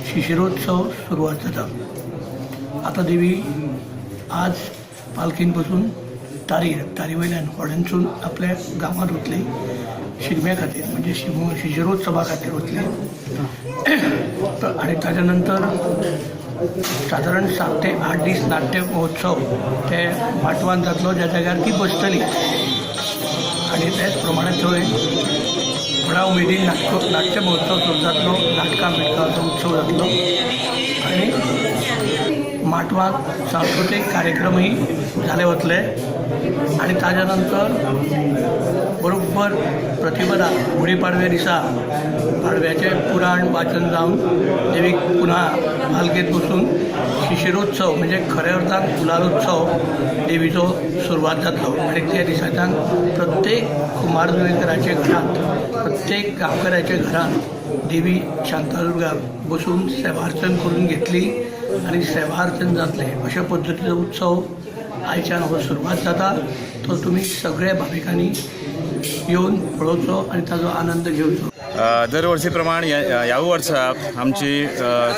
शिशिरोत्सव सुरवात जाता. आतां देवी आज पालखेन बसून तारीर, तारी वयल्यान होड्यांसून आपल्या गांवांत वतली शिगम्या खातीर, म्हणजे शिशिरोत्सवा खातीर वतली. आनी ताच्या नंतर सादारण 7 ते 8 दीस नाट्य महोत्सव ते माटवान जातलो, ज्या जाग्यार ती बसतली. आनी तेच प्रमाणे थंय व्हडा उमेदीन नाट्य महोत्सव सुरू जातलो, नाटकां बिटकांचो उत्सव जातलो आनी माटवांत सांस्कृतीक कार्यक्रमूय जाले वतले. आनी ताज्या नंतर बरोबर प्रतिपदा, गुढी पाडव्या दिसा पाडव्याचें पुराण वाचन जावन देवीक पुन्हा पालखेत बसून शिशिरोत्सव, म्हणजे खऱ्या अर्थान गुलालोत्सव देवीचो सुरवात जातलो. आनी त्या दिसाच्यान प्रत्येक कुमारजुंवेकराच्या घरांत, प्रत्येक गांवकऱ्याच्या घरांत देवी शांतादुर्गा बसून सेवार्चन करून घेतली आनी सेवार्चन जातलें. अशा पद्दतीचो उत्सव आयच्यान हो सुरवात जाता. तो तुमी सगळ्या भाविकांनी येवन पळोवचो आनी ताजो आनंद घेवचो. दरवर्षी प्रमाण ह्या वर्सा आमची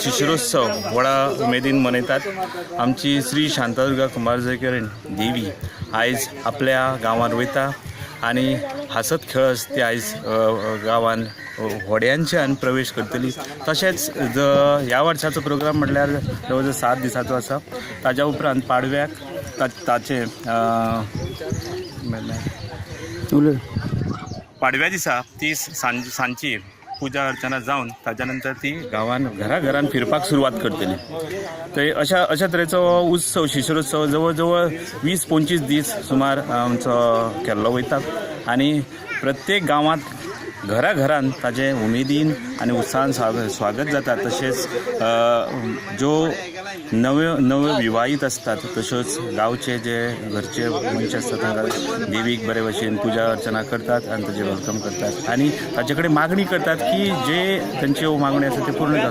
शिशिरोत्सव व्हडा उमेदीन मनयतात. आमची श्री शांतादुर्गा कुंभारजुवेकर देवी आयज आपल्या गांवांत वयता आनी हांसत खेळत ती आयज गांवान व्हड्यांच्यान प्रवेश करतली. तशेंच ह्या वर्साचो प्रोग्राम म्हटल्यार जवळ जवळ 7 दिसाचो आसा. ताज्या उपरांत पाडव्याक ताचें उलय. पाडव्या दिसा ती सांजची पुजा अर्चना जावन ताच्या नंतर ती गांवान घरा घरान फिरपाक सुरवात करतली. तर अशा अशा तरेचो हो उत्सव, शिशिरोत्सव जवळ जवळ 20-25 दीस सुमार आमचो केल्लो वयता आनी प्रत्येक गांवांत घरा घरान ताजें उमेदीन आनी उत्साहान स्वागत जाता. तशेंच ज्यो नव्यो नव्यो विवाहीत आसतात, तश्योच गांवचे जे घरचे मनश आसतात, तांकां देवीक बरे भशेन पुजा अर्चना करतात आनी ताजें welcome करतात आनी ताचे कडेन मागणी करतात की जे तांच्यो मागण्यो आसा त्यो पूर्ण जावच्यो.